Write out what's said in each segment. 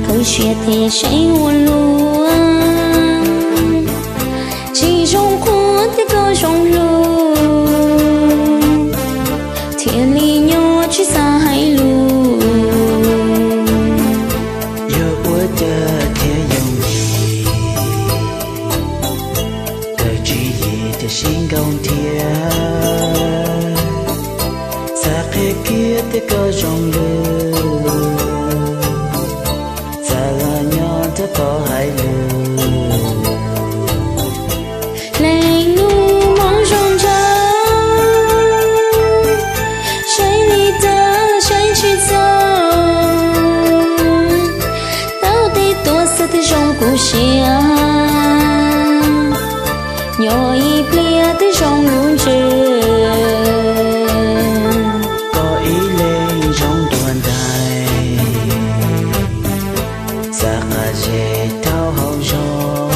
Kawg siab thiab seev ua luaj, tsis zoo qhuas tias koj zoo hlub, thiaj li nyob tsis xav hais lus. Yog ua cas thiaj yooj yim, kawg tswv yim thiaj seev nkaus thiab. Xav qhia kiag tias koj zoo lug, xav los nyob nrog koj hais lus. Leej nus hmoov zoo ntshav, saib li cas los saib tsis txog. Tau tej tuaj xwb twb zoo kuv siab, nyob ib pliag twb zoo lub ntsws. Koj ib leeg zoo dua ntais, xav qab zes rau hauv zog.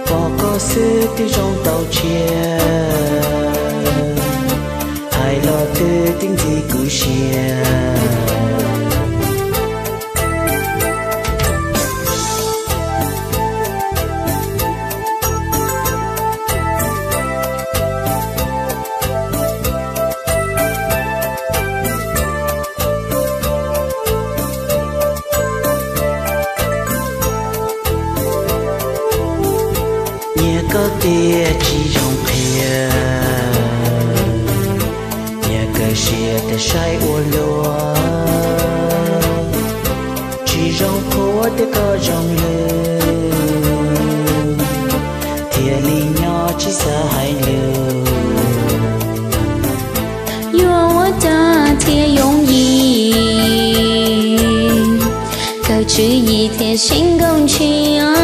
Pom koj xwb twb zoo tau tshiab, hais los twb tib ntxi kuv siab. Nyiam koj tiag tsis zoo qhia, nyiam kawg siab thiab saib ua luaj, tsis zoo qhuas tias koj zoo lug, thiaj li nyob tsis xav hais lus. Yuav ua cas thiaj yooj yim, kawg tswv yim thiaj seev nkaus ntshiab.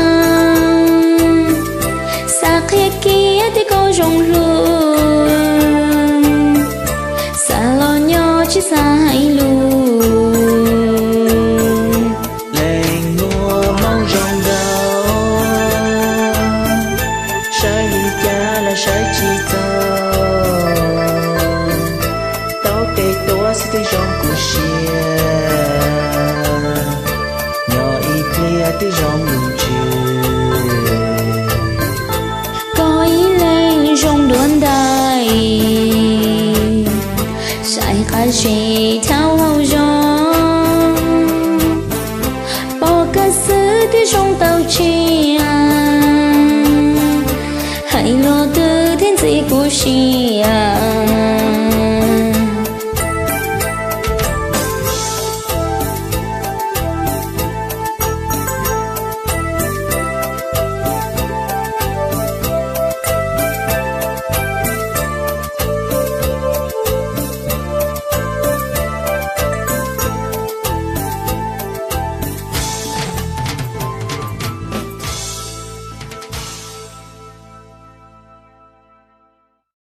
Xav qhia kiag tias koj zoo hlub, xav los nyob tsis xav hais lus. Leej nus hmoov zoo ntau, saib li cas los saib tsis txog. Tau tej tuaj xwb twb zoo kuv siab, nyob ib pliag twb zoo lub ntsws. Koj ib leeg zoo dua ntais, saib qab zes rau hauv zog. Pom koj xwb twb zoo tau tshiab, hais los twb tib ntxi kuv siab.